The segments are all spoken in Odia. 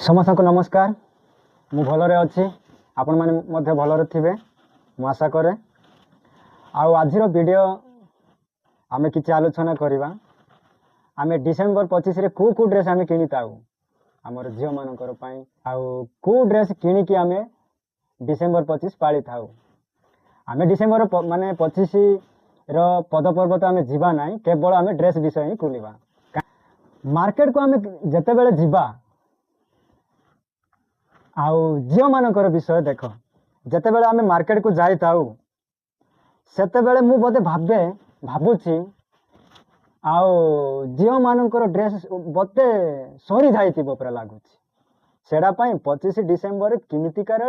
ସମସ୍ତଙ୍କୁ ନମସ୍କାର। ମୁଁ ଭଲରେ ଅଛି, ଆପଣମାନେ ମଧ୍ୟ ଭଲରେ ଥିବେ ମୁଁ ଆଶା କରେ। ଆଉ ଆଜିର ଭିଡ଼ିଓ ଆମେ କିଛି ଆଲୋଚନା କରିବା, ଆମେ ଡିସେମ୍ବର 25ରେ କେଉଁ କେଉଁ ଡ୍ରେସ୍ ଆମେ କିଣିଥାଉ ଆମର ଝିଅମାନଙ୍କର ପାଇଁ, ଆଉ କେଉଁ ଡ୍ରେସ୍ କିଣିକି ଆମେ ଡିସେମ୍ବର 25 ପାଳିଥାଉ। ଆମେ ଡିସେମ୍ବର ମାନେ 25ର ପଦପର୍ବ ତ ଆମେ ଯିବା ନାହିଁ, କେବଳ ଆମେ ଡ୍ରେସ୍ ବିଷୟ ହିଁ ଖୋଲିବା। ମାର୍କେଟକୁ ଆମେ ଯେତେବେଳେ ଯିବା, ଆଉ ଝିଅମାନଙ୍କର ବିଷୟ ଦେଖ, ଯେତେବେଳେ ଆମେ ମାର୍କେଟକୁ ଯାଇଥାଉ ସେତେବେଳେ ମୁଁ ବୋଧେ ଭାବୁଛି ଆଉ ଝିଅମାନଙ୍କର ଡ୍ରେସ୍ ବୋଧେ ସରିଯାଇଥିବ ପୁରା ଲାଗୁଛି। ସେଇଟା ପାଇଁ 25 ଡିସେମ୍ବରରେ କେମିତିକାର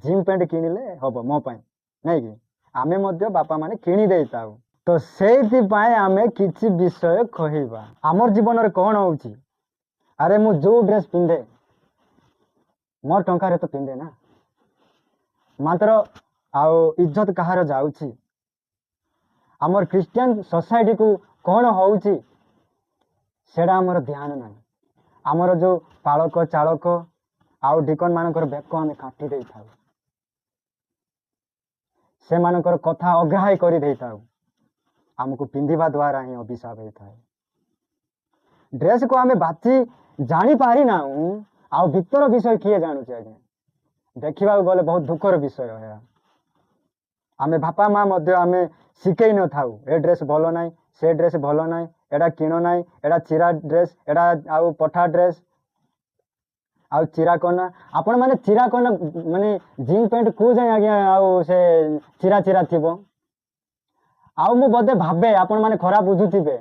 ଜିନ୍ ପ୍ୟାଣ୍ଟ କିଣିଲେ ହେବ ମୋ ପାଇଁ, ନାଇଁ କି? ଆମେ ମଧ୍ୟ ବାପାମାନେ କିଣି ଦେଇଥାଉ। ତ ସେଇଥିପାଇଁ ଆମେ କିଛି ବିଷୟ କହିବା, ଆମର ଜୀବନରେ କ'ଣ ହେଉଛି। ଆରେ ମୁଁ ଯେଉଁ ଡ୍ରେସ୍ ପିନ୍ଧେ ମୋର ଟଙ୍କାରେ ତ ପିନ୍ଧେ ନା, ମାତ୍ର ଆଉ ଇଜ୍ଜତ କାହାର ଯାଉଛି, ଆମର ଖ୍ରୀଷ୍ଟିଆନ ସୋସାଇଟିକୁ କ'ଣ ହେଉଛି ସେଇଟା ଆମର ଧ୍ୟାନ ନାହିଁ। ଆମର ଯେଉଁ ପାଳକ ଚାଳକ ଆଉ ଡିକନମାନଙ୍କର ବେକ ଆମେ କାଟି ଦେଇଥାଉ, ସେମାନଙ୍କର କଥା ଅଗ୍ରାହ୍ୟ କରିଦେଇଥାଉ। ଆମକୁ ପିନ୍ଧିବା ଦ୍ୱାରା ହିଁ ଅଭିଶାପ ହେଇଥାଏ। ଡ୍ରେସ୍କୁ ଆମେ ବାଛି ଜାଣିପାରିନାହୁଁ, ଆଉ ଭିତର ବିଷୟ କିଏ ଜାଣୁଛି ଆଜ୍ଞା? ଦେଖିବାକୁ ଗଲେ ବହୁତ ଦୁଃଖର ବିଷୟ ଏହା। ଆମେ ବାପା ମା ମଧ୍ୟ ଆମେ ଶିଖେଇ ନଥାଉ, ଏ ଡ୍ରେସ୍ ଭଲ ନାହିଁ, ସେ ଡ୍ରେସ୍ ଭଲ ନାହିଁ, ଏଇଟା କିଣ ନାହିଁ, ଏଇଟା ଚିରା ଡ୍ରେସ୍, ଏଇଟା ଆଉ ପଠା ଡ୍ରେସ୍, ଆଉ ଚିରା କନା। ଆପଣମାନେ ଚିରା କନା ମାନେ ଜିନ୍ ପ୍ୟାଣ୍ଟ କେଉଁ ଯାଏଁ ଆଜ୍ଞା ଆଉ ସେ ଚିରା ଚିରା ଥିବ। ଆଉ ମୁଁ ବୋଧେ ଭାବେ ଆପଣମାନେ ଖରାପ ବୁଝୁଥିବେ,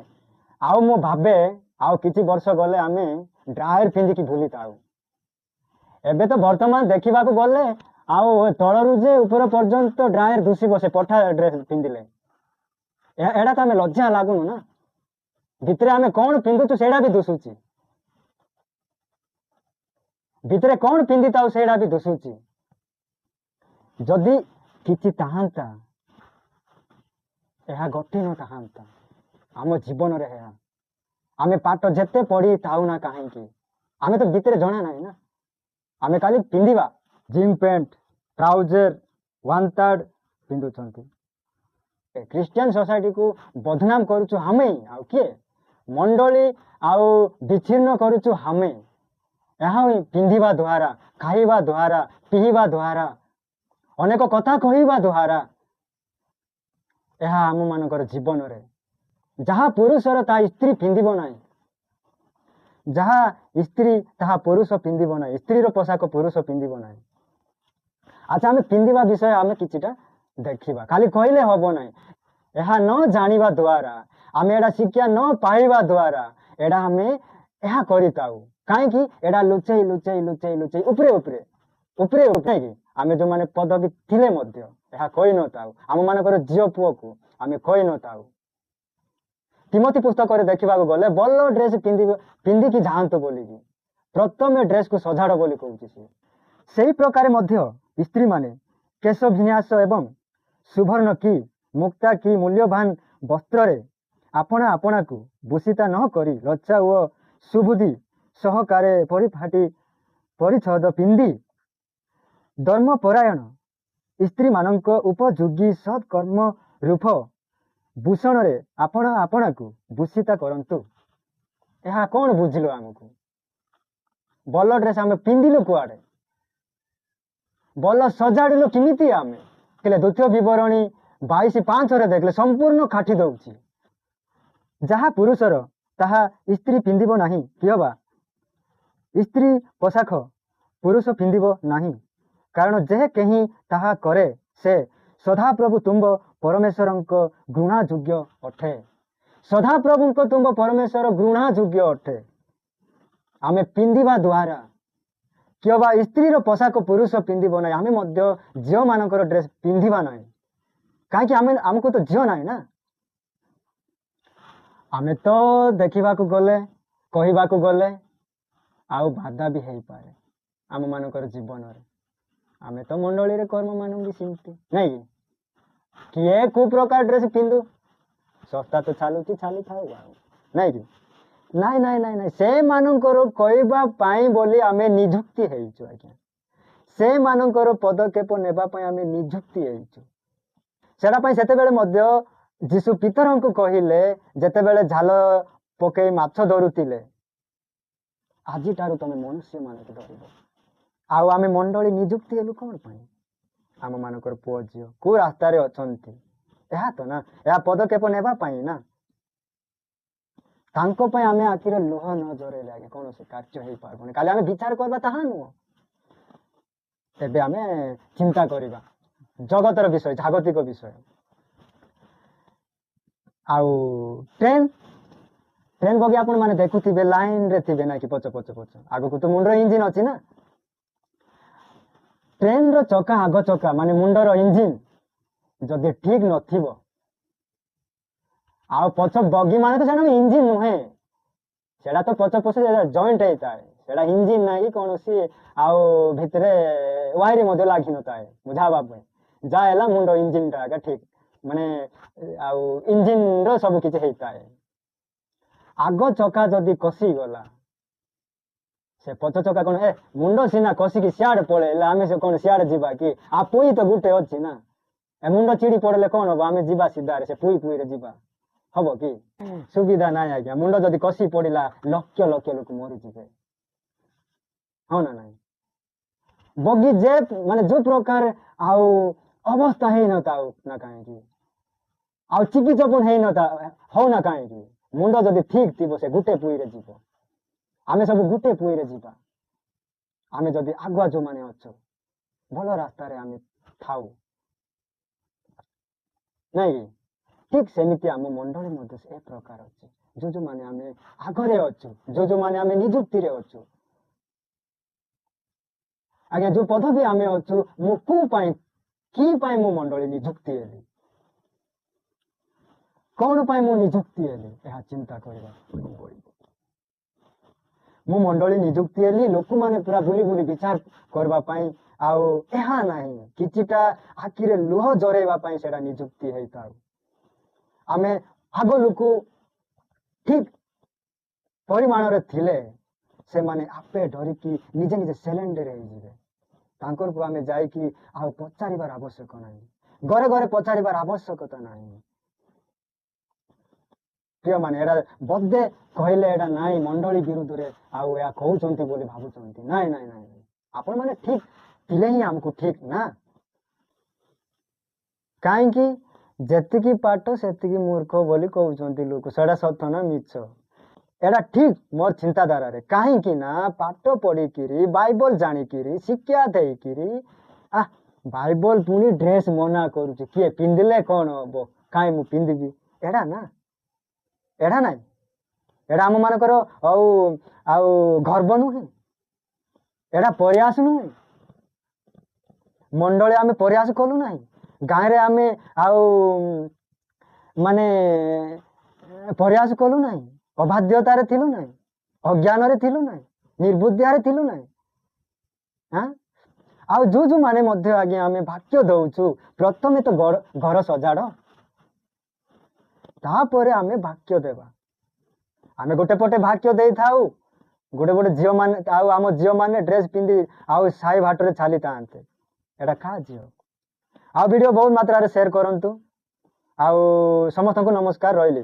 ଆଉ ମୁଁ ଭାବେ ଆଉ କିଛି ବର୍ଷ ଗଲେ ଆମେ ଡ୍ରାୟର ପିନ୍ଧିକି ବୁଲିଥାଉ। ଏବେ ତ ବର୍ତ୍ତମାନ ଦେଖିବାକୁ ଗଲେ ଆଉ ତଳରୁ ଯେ ଉପର ପର୍ଯ୍ୟନ୍ତ ଡ୍ରାୟର ଦୁଷିବ ସେ ପଠା ଡ୍ରେସ୍ ପିନ୍ଧିଲେ। ଏଇଟା ତ ଆମେ ଲଜ୍ଜା ଲାଗୁନୁ ନା, ଭିତରେ ଆମେ କ'ଣ ପିନ୍ଧୁଛୁ ସେଇଟା ବି ଦୁଷୁଛି, ଭିତରେ କ'ଣ ପିନ୍ଧିଥାଉ ସେଇଟା ବି ଦୁଷୁଛି। ଯଦି କିଛି ତାହାନ୍ତା ଏହା ଘଟି ନଥାନ୍ତା ଆମ ଜୀବନରେ, ଏହା ଆମେ ପାଠ ଯେତେ ପଢ଼ିଥାଉ ନା କାହିଁକି, ଆମେ ତ ଭିତରେ ଜଣା ନାହିଁ ନା, ଆମେ ଖାଲି ପିନ୍ଧିବା। ଜିନ୍ ପ୍ୟାଣ୍ଟ, ଟ୍ରାଉଜର, 1/3 ପିନ୍ଧୁଛନ୍ତି। ଖ୍ରୀଷ୍ଟିଆନ ସୋସାଇଟିକୁ ବଦନାମ କରୁଛୁ ଆମେ, ଆଉ କିଏ? ମଣ୍ଡଳୀ ଆଉ ବିଚ୍ଛିନ୍ନ କରୁଛୁ ଆମେ। ଏହା ହିଁ ପିନ୍ଧିବା ଦ୍ୱାରା, ଖାଇବା ଦ୍ୱାରା, ପିଇବା ଦ୍ୱାରା, ଅନେକ କଥା କହିବା ଦ୍ୱାରା ଏହା ଆମମାନଙ୍କର ଜୀବନରେ ଯାହା ପୁରୁଷର ତାହା ସ୍ତ୍ରୀ ପିନ୍ଧିବ ନାହିଁ, ଯାହା ସ୍ତ୍ରୀ ତାହା ପୁରୁଷ ପିନ୍ଧିବ ନାହିଁ, ସ୍ତ୍ରୀର ପୋଷାକ ପୁରୁଷ ପିନ୍ଧିବ ନାହିଁ। ଆଚ୍ଛା, ଆମେ ପିନ୍ଧିବା ବିଷୟ ଆମେ କିଛିଟା ଦେଖିବା, ଖାଲି କହିଲେ ହବ ନାହିଁ। ଏହା ନ ଜାଣିବା ଦ୍ୱାରା, ଆମେ ଏଇଟା ଶିକ୍ଷା ନ ପାଇବା ଦ୍ୱାରା ଏଇଟା ଆମେ ଏହା କରିଥାଉ। କାହିଁକି ଏଇଟା ଲୁଚେଇ ଲୁଚେଇ ଲୁଚେଇ ଲୁଚେଇ ଉପରେ ଉପରେ ଉପରେ ଉପରେ କି ଆମେ ଯେଉଁମାନେ ପଦବୀ ଥିଲେ ମଧ୍ୟ ଏହା କହିନଥାଉ, ଆମମାନଙ୍କର ଝିଅ ପୁଅକୁ ଆମେ କହିନଥାଉ। ତିମୋଥି ପୁସ୍ତକରେ ଦେଖିବାକୁ ଗଲେ ଭଲ ଡ୍ରେସ୍ ପିନ୍ଧିକି ଯାଆନ୍ତୁ ବୋଲିକି ପ୍ରଥମେ ଡ୍ରେସ୍କୁ ସଜାଡ଼ ବୋଲି କହୁଛି ସିଏ। ସେହି ପ୍ରକାରେ ମଧ୍ୟ ସ୍ତ୍ରୀମାନେ କେଶ ବିନ୍ୟାସ ଏବଂ ସୁବର୍ଣ୍ଣ କି ମୁକ୍ତା କି ମୂଲ୍ୟବାନ ବସ୍ତ୍ରରେ ଆପଣା ଆପଣାକୁ ଭୂଷିତା ନ କରି ଲଜ୍ଜା ଓ ସୁବୁଦ୍ଧି ସହକାରେ ପରିପାଟୀ ପରିଚ୍ଛଦ ପିନ୍ଧି ଧର୍ମପରାୟଣ ସ୍ତ୍ରୀମାନଙ୍କ ଉପଯୋଗୀ ସତ୍କର୍ମ ରୂପ ଭୂଷଣରେ ଆପଣା ଆପଣାକୁ ଭୂଷିତା କରନ୍ତୁ। ଏହା କ'ଣ ବୁଝିଲୁ? ଆମକୁ ଭଲ ଡ୍ରେସ୍ ଆମେ ପିନ୍ଧିଲୁ କୁଆଡ଼େ, ଭଲ ସଜାଡ଼ିଲୁ କେମିତି ଆମେ? ହେଲେ ଦ୍ୱିତୀୟ ବିବରଣୀ 22:5 ଦେଖିଲେ ସମ୍ପୂର୍ଣ୍ଣ କାଟି ଦେଉଛି। ଯାହା ପୁରୁଷର ତାହା ସ୍ତ୍ରୀ ପିନ୍ଧିବ ନାହିଁ, କିଅବା ସ୍ତ୍ରୀ ପୋଷାକ ପୁରୁଷ ପିନ୍ଧିବ ନାହିଁ, କାରଣ ଯେ କେହି ତାହା କରେ ସେ ସଦାପ୍ରଭୁ ତୁମ୍ଭ ପରମେଶ୍ୱରଙ୍କ ଘୃଣା ଯୋଗ୍ୟ ଅଟେ। ସଦାପ୍ରଭୁଙ୍କ ତୁମ୍ଭ ପରମେଶ୍ୱର ଘୃଣା ଯୋଗ୍ୟ ଅଟେ। ଆମେ ପିନ୍ଧିବା ଦ୍ୱାରା କିଅବା ସ୍ତ୍ରୀର ପୋଷାକ ପୁରୁଷ ପିନ୍ଧିବ ନାହିଁ, ଆମେ ମଧ୍ୟ ଝିଅମାନଙ୍କର ଡ୍ରେସ୍ ପିନ୍ଧିବା ନାହିଁ। କାହିଁକି? ଆମକୁ ତ ଝିଅ ନାହିଁ ନା। ଆମେ ତ ଦେଖିବାକୁ ଗଲେ, କହିବାକୁ ଗଲେ ଆଉ ବାଧା ବି ହେଇପାରେ ଆମମାନଙ୍କର ଜୀବନରେ। ଆମେ ତ ମଣ୍ଡଳୀରେ କର୍ମମାନଙ୍କୁ ବି ସେମିତି ନାଇଁ କି, କିଏ କୋଉ ପ୍ରକାର ଡ୍ରେସ୍ ପିନ୍ଧୁ, ଶସ୍ତା ତ ଚାଲୁଛି ଚାଲୁଥାଉ ଆଉ ନାଇଁ କି। ନାଇଁ ନାଇଁ ନାଇଁ ନାଇଁ, ସେମାନଙ୍କର କହିବା ପାଇଁ ବୋଲି ଆମେ ନିଯୁକ୍ତି ହେଇଛୁ ଆଜ୍ଞା। ସେମାନଙ୍କର ପଦକ୍ଷେପ ନେବା ପାଇଁ ଆମେ ନିଯୁକ୍ତି ହେଇଛୁ। ସେଟା ପାଇଁ ସେତେବେଳେ ମଧ୍ୟ ଯୀଶୁ ପିତରଙ୍କୁ କହିଲେ, ଯେତେବେଳେ ଜାଲ ପକେଇ ମାଛ ଧରୁଥିଲେ, ଆଜିଠାରୁ ତମେ ମନୁଷ୍ୟମାନଙ୍କୁ ଧରିବ। ଆଉ ଆମେ ମଣ୍ଡଳୀ ନିଯୁକ୍ତି ହେଲୁ କ'ଣ ପାଇଁ? ଆମମାନଙ୍କର ପୁଅ ଝିଅ କୋଉ ରାସ୍ତାରେ ଅଛନ୍ତି, ଏହା ତ ନା, ଏହା ପଦକ୍ଷେପ ନେବା ପାଇଁ ନା। ତାଙ୍କ ପାଇଁ ଆମେ ଆଖିରେ ଲୁହ ନ ଜରେଇଲେ ଆଜ୍ଞା କୌଣସି କାର୍ଯ୍ୟ ହେଇପାରିବନି। କାଲି ଆମେ ବିଚାର କରିବା ତାହା ନୁହଁ, ଏବେ ଆମେ ଚିନ୍ତା କରିବା ଜଗତର ବିଷୟ, ଜାଗତିକ ବିଷୟ। ଆଉ ଟ୍ରେନ୍ ଟ୍ରେନ୍ ବଗି ଆପଣ ମାନେ ଦେଖୁଥିବେ, ଲାଇନରେ ଥିବେ ନା କି, ପଛ ପଛ ପଛ ଆଗକୁ ତ ମୁଣ୍ଡର ଇଞ୍ଜିନ୍ ଅଛି ନା। ଟ୍ରେନ୍ର ଚକା, ଆଗ ଚକା ମାନେ ମୁଣ୍ଡର ଇଞ୍ଜିନ୍ ଯଦି ଠିକ ନଥିବ, ଆଉ ପଛ ବଗି ମାନେ ତ ସେଟା ଇଞ୍ଜିନ୍ ନୁହେଁ, ସେଟା ତ ପଛ ପଛ ଜଏଣ୍ଟ ହେଇଥାଏ, ସେଟା ଇଞ୍ଜିନ୍ ନାହିଁ କି କୌଣସି ଆଉ ଭିତରେ ୱାଇରି ମଧ୍ୟ ଲାଗିନଥାଏ ବୁଝାବା ପାଇଁ। ଯାହା ହେଲା ମୁଣ୍ଡ ଇଞ୍ଜିନ୍ଟା ଏକା ଠିକ, ମାନେ ଆଉ ଇଞ୍ଜିନ୍ର ସବୁ କିଛି ହେଇଥାଏ। ଆଗ ଚକା ଯଦି କଷିଗଲା, ସେ ପଛ ଚକା କ'ଣ? ଏ ମୁଣ୍ଡ ସିନା କଷିକି ସିଆଡ଼େ ପଳେଇଲେ ଆମେ ସେ କ'ଣ ସିଆଡ଼େ ଯିବା କି? ଆଉ ପୁଇ ତ ଗୋଟେ ଅଛି ନା, ଏ ମୁଣ୍ଡ ଚିଡ଼ି ପଡ଼ିଲେ କ'ଣ ହବ? ଆମେ ଯିବା ସିଧାରେ, ସେ ପୁଇ ପୁଇରେ ଯିବା ହବ କି? ସୁବିଧା ନାହିଁ ଆଜ୍ଞା। ମୁଣ୍ଡ ଯଦି କଷି ପଡ଼ିଲା, ଲକ୍ଷ ଲକ୍ଷ ଲୋକ ମରିଯିବେ, ହଁ ନା ନାହିଁ? ବଗି ଯେ ମାନେ ଯୋଉ ପ୍ରକାର ଆଉ ଅବସ୍ଥା ହେଇନଥାଉ ନା କାହିଁକି, ଆଉ ଚିପି ଚପନ ହେଇନଥା ହଉ ନା କାହିଁକି, ମୁଣ୍ଡ ଯଦି ଠିକ ଥିବ ସେ ଗୋଟେ ପୁଇରେ ଯିବ। ଆମେ ସବୁ ଗୋଟେ ପୁଇରେ ଯିବା। ଆମେ ଯଦି ଆଗୁଆ ଯୋଉମାନେ ଅଛୁ ଭଲ ରାସ୍ତାରେ ଆମେ ଥାଉ, ନାଇଁ କି? ଠିକ ସେମିତି ଆମ ମଣ୍ଡଳୀ ମଧ୍ୟ ସେ ପ୍ରକାର ଅଛି। ଯୋଉ ଯୋଉମାନେ ଆମେ ଆଗରେ ଅଛୁ, ଯୋଉ ଯୋଉମାନେ ଆମେ ନିଯୁକ୍ତିରେ ଅଛୁ ଆଜ୍ଞା, ଯୋଉ ପଦବୀ ଆମେ ଅଛୁ, ମୁଁ କୋଉ ପାଇଁ କି ପାଇଁ ମୁଁ ମଣ୍ଡଳୀ ନିଯୁକ୍ତି ହେଲି, କ'ଣ ପାଇଁ ମୁଁ ନିଯୁକ୍ତି ହେଲି, ଏହା ଚିନ୍ତା କରିବାକୁ ପଡ଼ିବ। ମୁଁ ମଣ୍ଡଳୀ ନିଯୁକ୍ତି ହେଲି ଲୋକମାନେ ପୁରା ବୁଲି ବୁଲି ବିଚାର କରିବା ପାଇଁ, ଆଉ ଏହା ନାହିଁ, କିଛିଟା ଆଖିରେ ଲୁହ ଜରେଇବା ପାଇଁ ସେଇଟା ନିଯୁକ୍ତି ହେଇଥାଉ। ଆମେ ଆଗ ଲୋକ ଠିକ ପରିମାଣରେ ଥିଲେ ସେମାନେ ଆପେ ଡରିକି ନିଜେ ନିଜେ ସିଲେଣ୍ଡର ହେଇଯିବେ। ତାଙ୍କରକୁ ଆମେ ଯାଇକି ଆଉ ପଚାରିବାର ଆବଶ୍ୟକ ନାହିଁ, ଘରେ ଘରେ ପଚାରିବାର ଆବଶ୍ୟକତା ନାହିଁ। ପ୍ରିୟମାନେ, ଏଇଟା ବୋଧେ କହିଲେ ଏଇଟା ନାଇଁ ମଣ୍ଡଳୀ ବିରୁଦ୍ଧରେ ଆଉ ଏହା କହୁଛନ୍ତି ବୋଲି ଭାବୁଛନ୍ତି। ନାଇଁ ନାଇଁ ନାଇଁ, ଆପଣମାନେ ଠିକ ଥିଲେ ହିଁ ଆମକୁ ଠିକ ନା। କାହିଁକି ଯେତିକି ପାଠ ସେତିକି ମୂର୍ଖ ବୋଲି କହୁଛନ୍ତି ଲୋକ, ସେଇଟା ସତ ନା ମିଛ? ଏଇଟା ଠିକ ମୋର ଚିନ୍ତାଧାରାରେ। କାହିଁକି ନା ପାଠ ପଢ଼ିକିରି ବାଇବଲ ଜାଣିକିରି ଶିକ୍ଷା ଦେଇକିରି ବାଇବଲ ପୁଣି ଡ୍ରେସ୍ ମନା କରୁଛି, କିଏ ପିନ୍ଧିଲେ କ'ଣ ହବ, କାହିଁ ମୁଁ ପିନ୍ଧିବି? ଏଇଟା ନା, ଏଇଟା ନାଇଁ, ଏଇଟା ଆମମାନଙ୍କର ଆଉ ଆଉ ଗର୍ବ ନୁହେଁ, ଏଇଟା ପ୍ରୟାସ ନୁହେଁ। ମଣ୍ଡଳୀ ଆମେ ପ୍ରୟାସ କଲୁ ନାହିଁ, ଗାଁରେ ଆମେ ଆଉ ମାନେ ପ୍ରୟାସ କଲୁ ନାହିଁ, ଅବାଧ୍ୟତାରେ ଥିଲୁ ନାହିଁ, ଅଜ୍ଞାନରେ ଥିଲୁ ନାହିଁ, ନିର୍ବୁଦ୍ଧିଆରେ ଥିଲୁ ନାହିଁ। ହଁ, ଆଉ ଯୋଉ ଯୋଉମାନେ ମଧ୍ୟ ଆଜ୍ଞା ଆମେ ବାକ୍ୟ ଦଉଛୁ, ପ୍ରଥମେ ତ ଘର ସଜାଡ଼, ତାପରେ ଆମେ ବାକ୍ୟ ଦେବା। ଆମେ ଗୋଟେ ପଟେ ବାକ୍ୟ ଦେଇଥାଉ, ଗୋଟେ ଗୋଟେ ଝିଅମାନେ ଆଉ ଆମ ଝିଅମାନେ ଡ୍ରେସ୍ ପିନ୍ଧି ଆଉ ସାହି ବାଟରେ ଚାଲିଥାନ୍ତେ। ଏଇଟା କାହା ଝିଅ? ଆଉ ଭିଡ଼ିଓ ବହୁତ ମାତ୍ରାରେ ସେୟାର କରନ୍ତୁ। ଆଉ ସମସ୍ତଙ୍କୁ ନମସ୍କାର, ରହିଲି।